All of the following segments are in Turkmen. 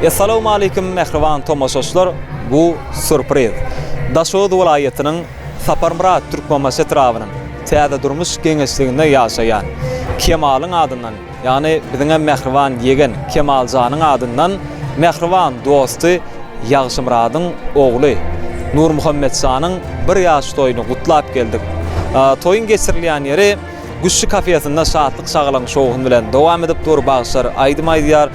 Essalawmaleýkim mähriban tomaşaçylar bu sürpriz. Daşoguz welaýatynyň Saparmyrat Türkmenbaşy etrabynyň Täze Durmuş geňeşliginde ýaşaýan Kemalyň adyndan ýagny biziňem mähriban ýegen Kemaljanyň adyndan mähriban dosty Ýagşymyradyň ogly Nurmuhammetjanyň bir ýaş toýuny gutlap geldik. Toýuň geçirilýän ýeri Guşçy kafesinde şatlyk şagalaň şowhun bilen dowam edip dur bagşylar aýdym aýdýar.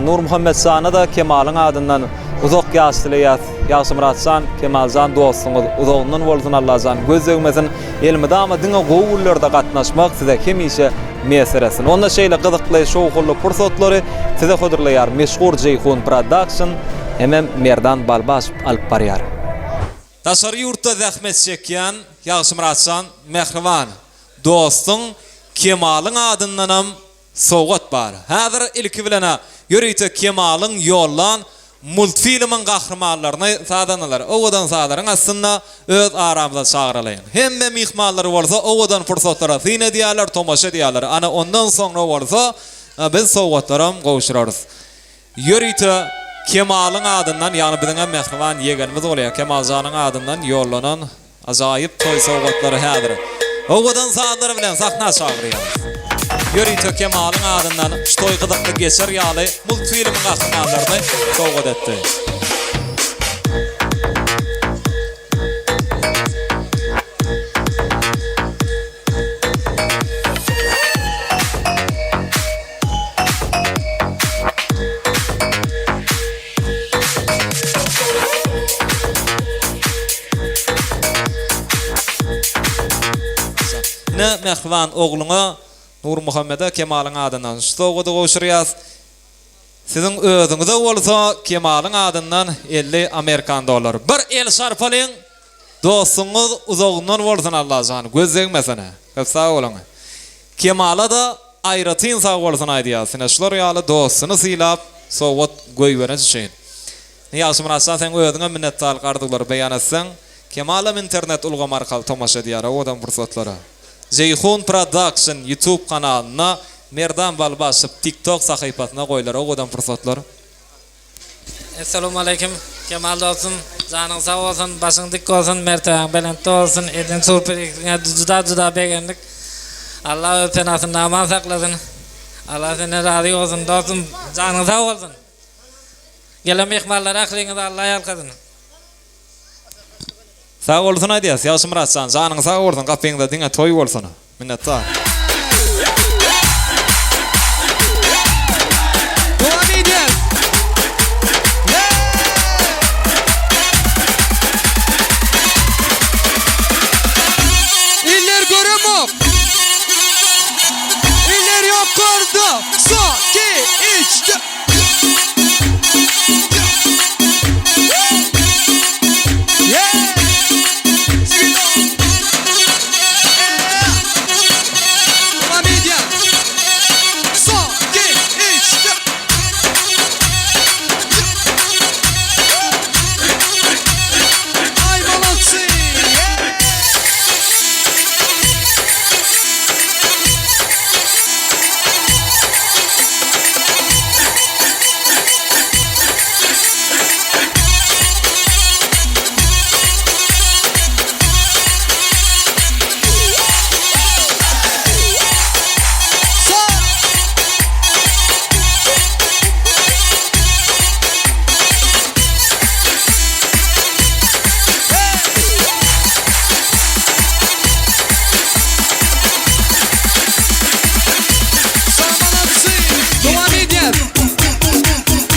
Nurmuhammetjana-da Kemalyň adyndan uzak ýaş dileýäs. Ýagşymyratjan, Kemaljan dostuňyz uzagyndan bolsun Allajan göz degmesin. Elmydama diňe gowy günlerde gatnaşmak size hemişe miýesser etsin. Onda şeýle gyzykly, şowhunly pursatlary size hödürleýär meşhur Jeýhun Production hemem Merdan Balbaşow alyp barýar. Daşary ýurtda zähmet çekýän Ýagşymyratjan mähriban dostuň Kemalyň adyndanam sowgat bar. Häzir ilki bilen-ä ýörite Kemalyň ýollan multfilmiň gahrymanlaryny sazandalar owadan sazlaryň astynda öz aramyza çagyralyň. Hemme myhmanlar bolsa owadan pursatlara syn edýärler, tomaşa edýärler. Ana ondan soňra bolsa biz sowgatlaram gowşurarys. Ýörite Kemalyň adyndan, ýagny biziňem mähriban ýegenimiz bolýar, Kemaljanyň adyndan ýollanan ajaýyp toý sowgatlary häzir owadan sazlar bilen sahna çagyrýarys. Ýörite Kemalyň adyndan şu toý gyzykly geçer ýaly multfilmiň gahrymanlaryny sowgat etdi. Ine, mähriban ogluňa Nurmuhammede Kemalyň adyndan şu sowgady gowşurýas. Siziň özüňize bolsa Kemalyň adyndan 50 amerikan dollary. Bir el şarpalyň! Dostuňyz uzagyndan bolsun Allajan, göz degmesin. Köp sag boluň. Kemala-da aýratyn sag bolsun aýdýas. Ine şular ýaly dostuny sylap sowgat goýbereni üçin. Ýagşymyratjan seň özüňem minnetdarlyk arzuwlary beýan etseň. Kemalam internet ulgamy arkaly tomaşa edýär owadan pursatlara. Jeýhun Production YouTube kanalynda Merdan Balbaşow TikTok sahypasynda goýlar owadan pursatlar. Essalowmaleýkim Kemal dostum janyň sag bolsun başyň dik bolsun mertebäň belentde bolsun eden surpriziňe juda juda begendik Allah öz penasynda aman saklasyn Allah senden razy bolsun dostum janyň sag bolsun gelen myhmanlar ähliňizi Allah ýalkasyn. Sag bolsun aýdýas Ýagşymyratjan janyň sag bolsun gapyňda diňe toý bolsun. Minnetdar. Dowam edýäs. Eller göremok. Eller ýokarda. Son, iki, üç, dört. Dowam edýär.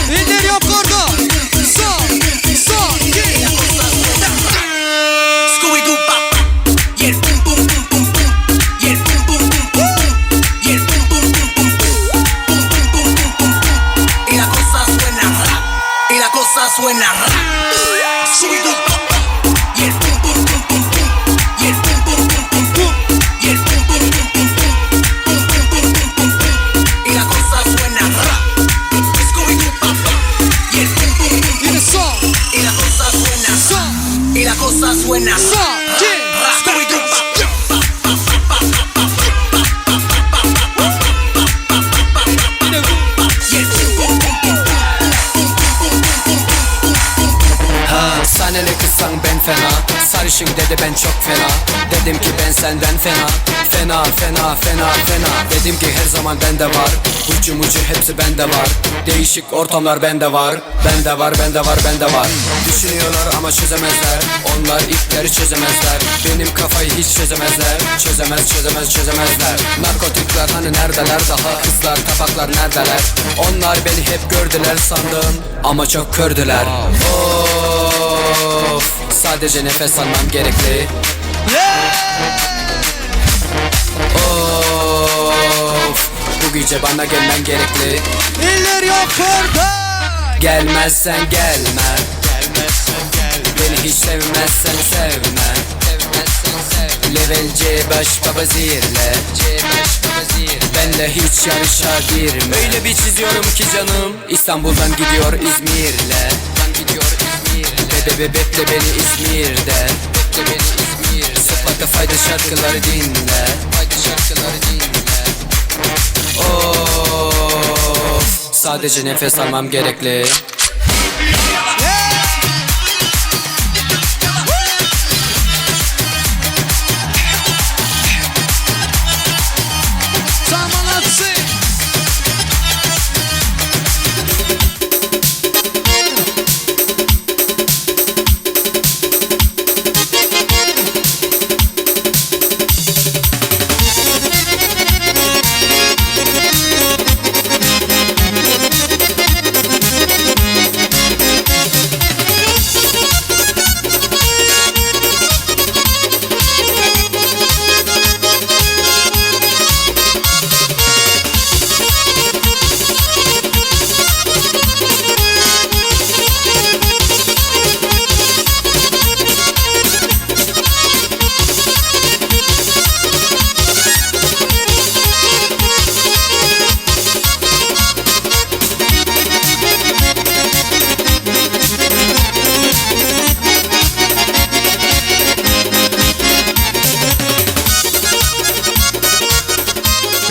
Eller ýokarda. Son, son, Ýene son. Son. Son. Ýene. Taneli kızsan ben fena Sarışın dedi ben çok fena Dedim ki ben senden fena Fena fena fena fena Dedim ki her zaman bende var Ucu mucu hepsi bende var Değişik ortamlar bende var Bende var bende var bende var Düşünüyorlar ama çözemezler Onlar ipleri çözemezler Benim kafayı hiç çözemezler Çözemez çözemez çözemezler Narkotikler hani neredeler daha Kızlar tabaklar neredeler Onlar beni hep gördüler sandım Ama çok kördüler Of Sadece nefes almam gerekli Of Bu gece bana gelmen gerekli Eller yukarıda. Gelmezsen gelme Beni hiç sevmezsen sevme Level C baş baba zirle Benle hiç yarışa girme Öyle bir çiziyorum ki canım İstanbul'dan gidiyor İzmir'le Bebe be bekle beni İzmir'de Bekle beni İzmir'de Spotify'da şarkıları dinle şarkıları dinle Of Sadece nefes almam gerekli Samanatsi.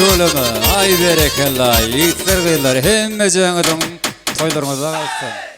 Tüweleme, aý berekella, ýigitler gyzlar hemmejeňiziň toýlaryňyzda galsyn.